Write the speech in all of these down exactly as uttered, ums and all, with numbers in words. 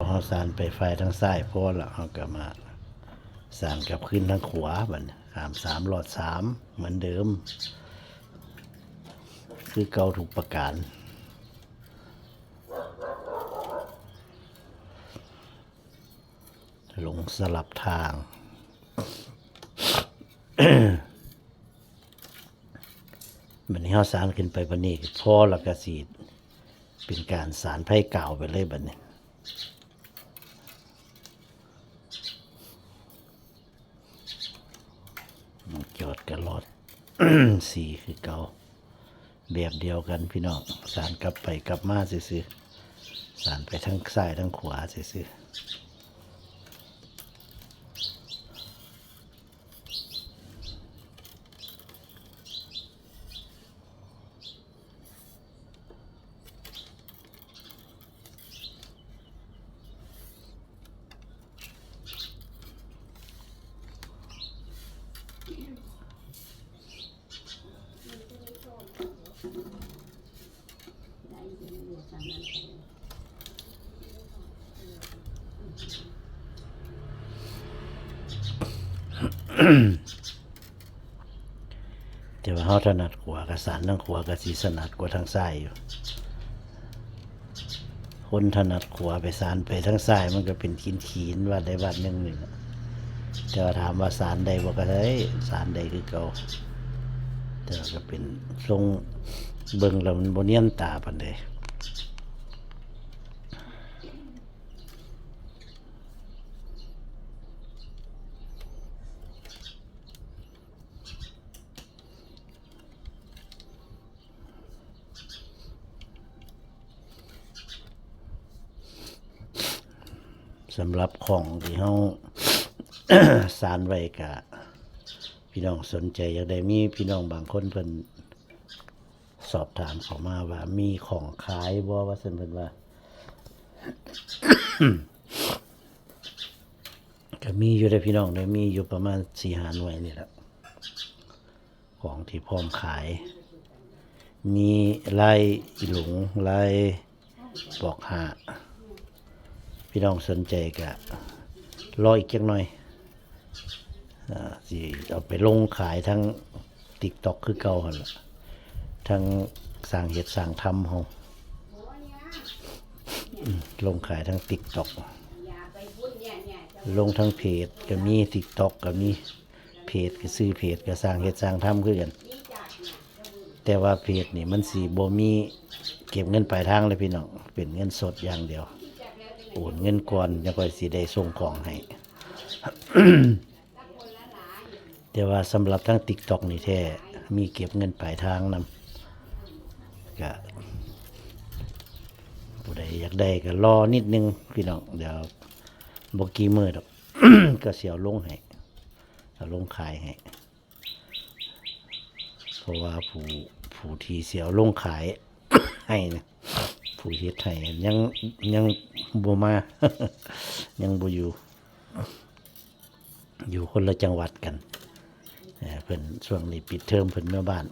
เฮาสานไปฝ่ายทางซ้ายพอละ เฮาก็มาสานกลับคืนทางขวาบัดนี้ ข้ามสามลอดสามเหมือนเดิม คือเก่าทุกประการ ลงสลับทาง บัดนี้เฮาสานขึ้นไปบัดนี้พอแล้วก็สิเป็นการสานไพกาวไปเลยบัดนี้ จอดกะลอด สีคือเก่า แบบเดียวกันพี่น้อง สานกลับไปกลับมาซื่อๆ สานไปทั้งซ้ายทั้งขวาซื่อๆ แต่ว่าเฮาถนัดขวา ก็สานทางขวาก็สิถนัดกว่าทางซ้ายอยู่ คนถนัดขวาไปสานไปทางซ้ายมันก็เป็นขีนๆ วัดใดวัดหนึ่งนี่แหละ แต่ว่าถามว่าสานได้บ่ ก็ได้ สานได้คือเก่า แต่ว่าก็เป็นทรงเบิ่งแล้วมันบ่เนียนตาปานใด สำหรับของที่เฮา สานไว้กะ พี่น้องสนใจอยากได้ มีพี่น้องบางคนเพิ่นสอบถามเข้ามาว่ามีของขายบ่ ว่าซั่นเพิ่นว่า ก็มีอยู่เด้อพี่น้องเด้อ มีอยู่ประมาณสี่ห้าหน่วยนี่แหละ ของที่พร้อมขาย มีลายอีหลง ลายปอกห้า พี่น้องสนใจก็รออีกจักหน่อย อ่า สิเอาไปลงขายทั้ง TikTok คือเก่าหั่นล่ะ ทั้งสร้างเฮ็ดสร้างทำเฮา อืม ลงขายทั้ง TikTok ลงทั้งเพจก็มี TikTok ก็มี เพจก็ซื้อเพจก็สร้างเฮ็ดสร้างทำคือกัน แต่ว่าเพจนี่มันสิบ่มีเก็บเงินปลายทางเลยพี่น้อง เป็นเงินสดอย่างเดียว โอนเงินก่อน ยังค่อยสิได้ส่งของให้ แต่ว่าสำหรับทาง TikTok นี่แท้ มีเก็บเงินปลายทางนำ ก็ ผู้ใดอยากได้ก็รอนิดนึงพี่น้อง เดี๋ยวบ่กี่มื้อดอก ก็สิเอาลงให้ เอาลงขายให้ เพราะว่าผู้ ผู้ที่สิเอาลงขาย ให้นะ ผู้เฮ็ดให้ยัง ยังบ่มา ยังบ่อยู่ อยู่คนละจังหวัดกัน เอ่อ เพิ่นช่วงนี้ปิดเทอมเพิ่นเมือบ้าน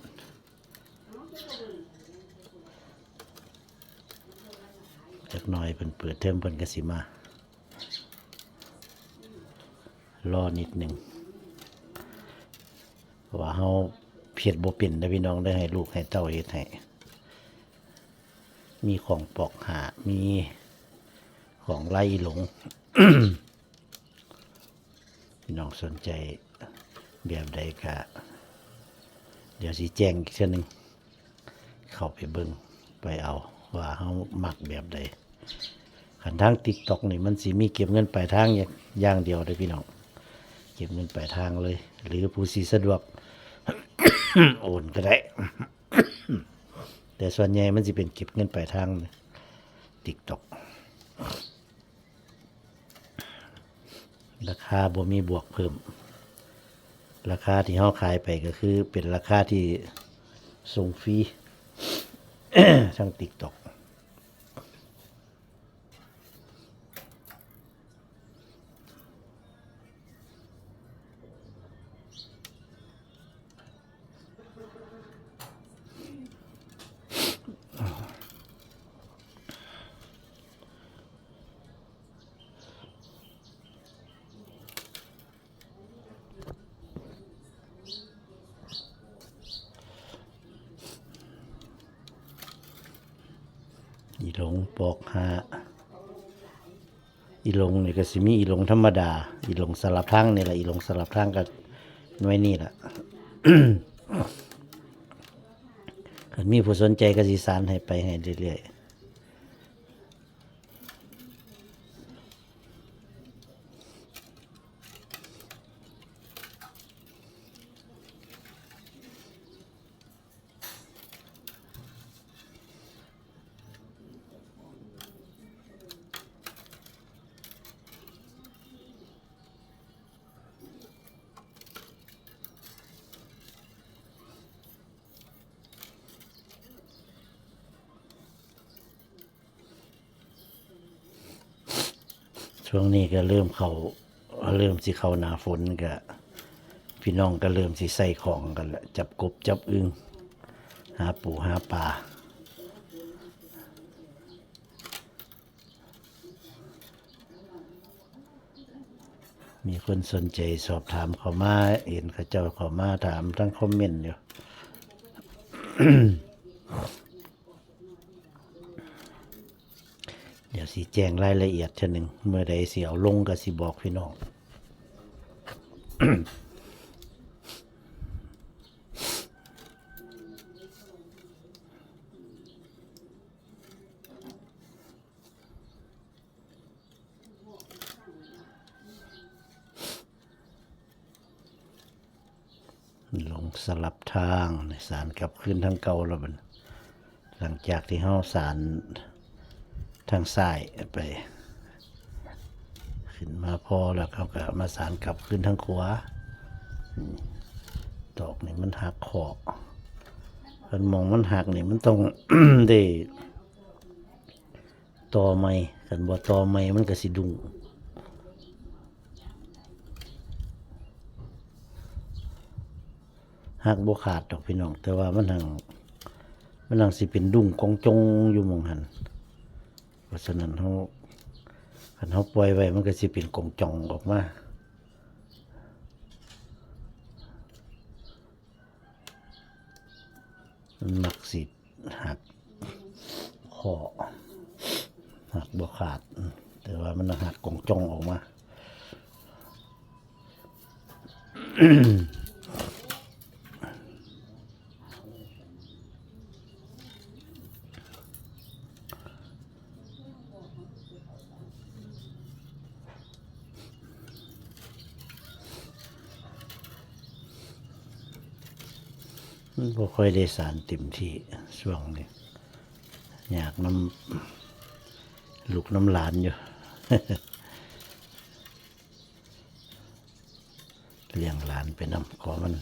จักหน่อยเพิ่นเปิดเทอมเพิ่นก็สิมา รอนิดหนึ่ง เพราะว่าเฮาเฮ็ดบ่เป็นเด้อพี่น้องเด้อ ให้ลูกให้เต้าเฮ็ดให้ มีของปอกห้า มีของลายอีหลง พี่น้องสนใจแบบใดก็ เดี๋ยวสิแจ้งอีกเทื่อหนึ่ง เข้าไปเบิ่งไปเอาว่าเฮามักแบบใด คันทาง TikTok นี่มันสิมีเก็บเงินปลายทางอย่าง อย่างเดียวเด้อพี่น้อง เก็บเงินปลายทางเลย หรือผู้สิสะดวก โอนก็ได้ แต่ส่วนใหญ่มันสิเป็นเก็บเงินปลายทาง TikTok ราคาบ่มีบวกเพิ่ม ราคาที่เฮาขายไปก็คือเป็นราคาที่ส่งฟรี ทาง TikTok ปอกหา อีหลงนี่ก็สิมีอีหลงธรรมดา อีหลงสลับทางนี่แหละ อีหลงสลับทางก็หน่วยนี่แหละ คันมีผู้สนใจก็สิสานให้ไปให้เรื่อยๆ ช่วงนี้ก็เริ่มเข้า เริ่มสิเข้าหน้าฝนก็ พี่น้องก็เริ่มสิใส่ของกันละ จับกบจับอึ่ง หาปูหาปลา มีคนสนใจสอบถามเข้ามา เห็นเขาเจ้าเข้ามาถามทางคอมเมนต์อยู่ เดี๋ยวสิแจ้งรายละเอียดเทื่อหนึ่ง เมื่อใดสิเอาลงก็สิบอกพี่น้อง ลงสลับทาง สานกลับคืนทางเก่าแล้วบัดนี้ หลังจากที่เฮาสานทางซ้ายไป ขึ้นมาพอแล้วเขาก็มาสานกลับคืนทางขวา อืม ตอกนี่มันหักข้อ คันหม่องมันหักนี่มันต้อง ได้ ต่อใหม่ คันบ่ต่อใหม่มันก็สิดุ้ง หักบ่ขาดดอกพี่น้อง แต่ว่ามันหัง มันหังสิเป็นดุ้งกองจงอยู่หม่องหั่น เพราะฉะนั้นเฮา คันเฮาปล่อยไว้มันก็สิเป็นกองจ่องออกมา มันมักสิหักข้อ หักบ่ขาด แต่ว่ามันหักกองจ่องออกมา มันบ่ค่อยได้สานเต็มที่ช่วงนี้ อยากนำลูกนำหลานอยู่ เลี้ยงหลานไปนำ ขอมัน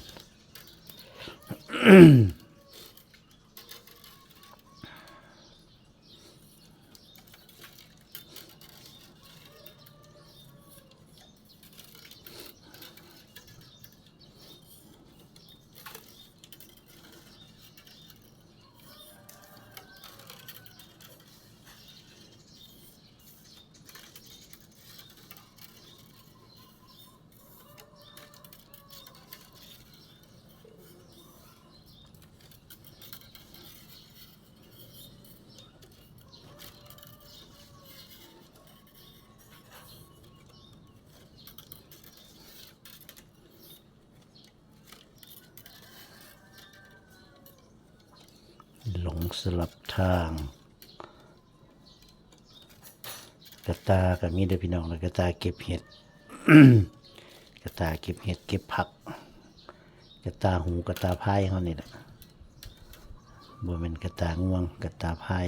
ลงสลับทาง กะต่าก็มีเด้อพี่น้อง แล้วกะต่าเก็บเห็ด กะต่าเก็บเห็ดเก็บผัก กะต่าฮู้กะต่าพายเฮานี่แหละ บ่แม่นกะต่างวง กะต่าพาย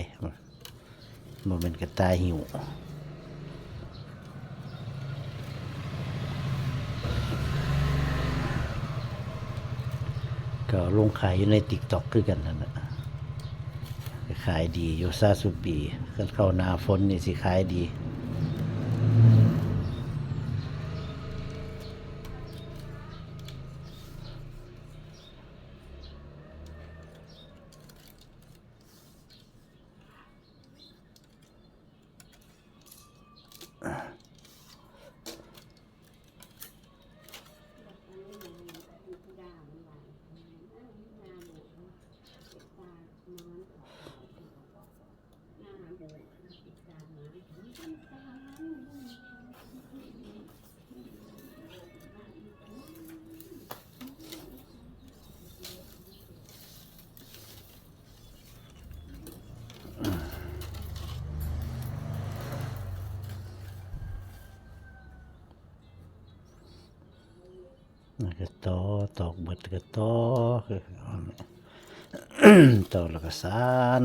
บ่แม่นกะต่าหิ้ว ก็เอาลงขายอยู่ในติ๊กต็อกคือกันนั่นน่ะ ขายดีอยู่ซาซุปี คันเข้าหน้าฝนนี่สิขายดี แล้วก็ต่อ ตอกเบิดก็ต่อ คือ ต่อแล้วก็สาน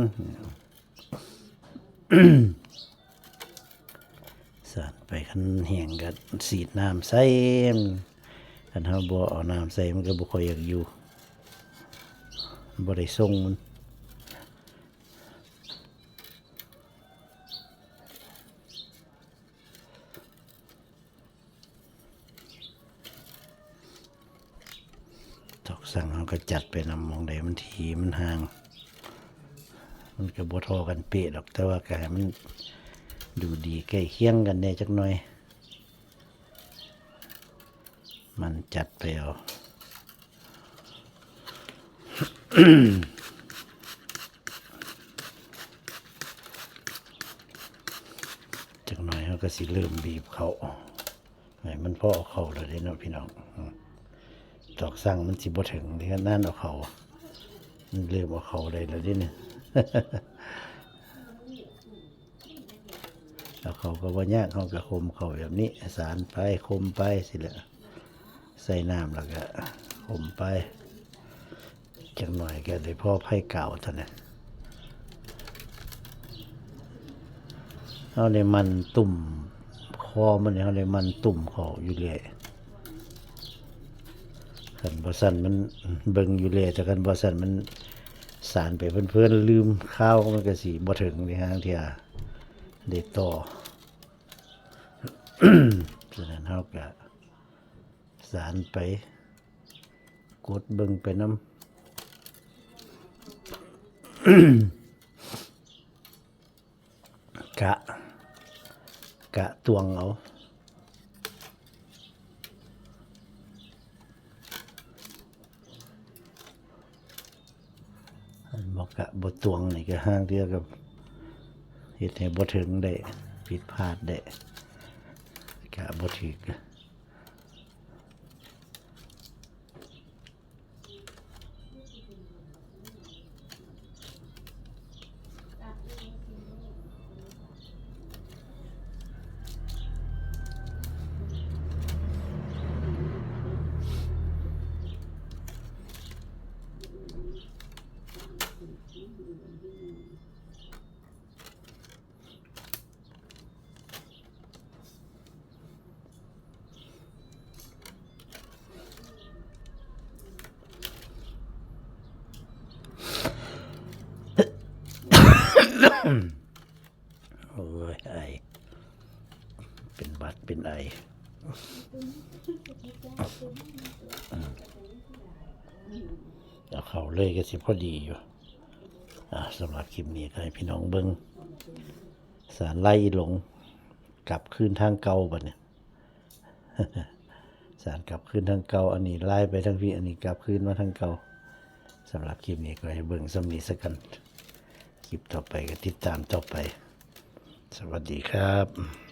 สานไป คันแห้งก็สีดน้ำใส่มัน คันเฮาบ่เอาน้ำใส่มันก็บ่ค่อยอยากอยู่ บ่ได้ทรงมัน ตอกสั่งเฮาก็จัดไปนำ หม่องใดมันถี่มันห่าง มันก็บ่ท่อกันเป๊ะดอก แต่ว่าก็ให้มันดูดีใกล้เคียงกันแหน่จักหน่อย มันจัดไปเอา จักหน่อยเฮาก็สิเริ่มบีบเข้า ให้มันพอเข้าแล้วเด้เนาะพี่น้อง อืม ตอกสั่งมันสิบ่ถึงที่นั่นเอาเข้า มันเริ่มเอาเข้าได้แล้วเด้เนี่ย เอาเข้าก็บ่ยาก เฮาก็คมเข้าแบบนี้ สานไป คมไปสิแหละ ใส่น้ำแล้วก็คมไป จักหน่อยก็ได้พอไผ่กาวเท่านั้น เฮาได้หมั่นตุ้ม คอมันนี่ เฮาได้หมั่นตุ้มเข้าอยู่เรื่อย คันบ่ซั้นมันเบิ่งอยู่เรื่อย แต่คันบ่ซั้นมันสานไปเพลินๆ ลืมคาว มันก็สิบ่ถึงนี่ ห่าลางเทื่อได้ต่อ ฉะนั้นเฮาก็สานไป กดเบิ่งไปนำ กะ กะตวงเอา อันบ่กะบ่ตวงนี่ก็ห่าลางเทื่อก็เฮ็ดให้บ่ถึงได้ ผิดพลาดได้ กะบ่ถึก โอ้ย ไอ เป็นหวัดเป็นไอ เอาเข้าเลยก็สิพอดีอยู่ อ่ะ สำหรับคลิปนี้ก็ให้พี่น้องเบิ่ง สานไล่อีหลง กลับคืนทางเก่าบัดนี้ สานกลับคืนทางเก่า อันนี้ไล่ไปทางพี้ อันนี้กลับคืนมาทางเก่า สำหรับคลิปนี้ก็ให้เบิ่งส่ำนี้ซะก่อน คลิปต่อไปก็ติดตามต่อไป สวัสดีครับ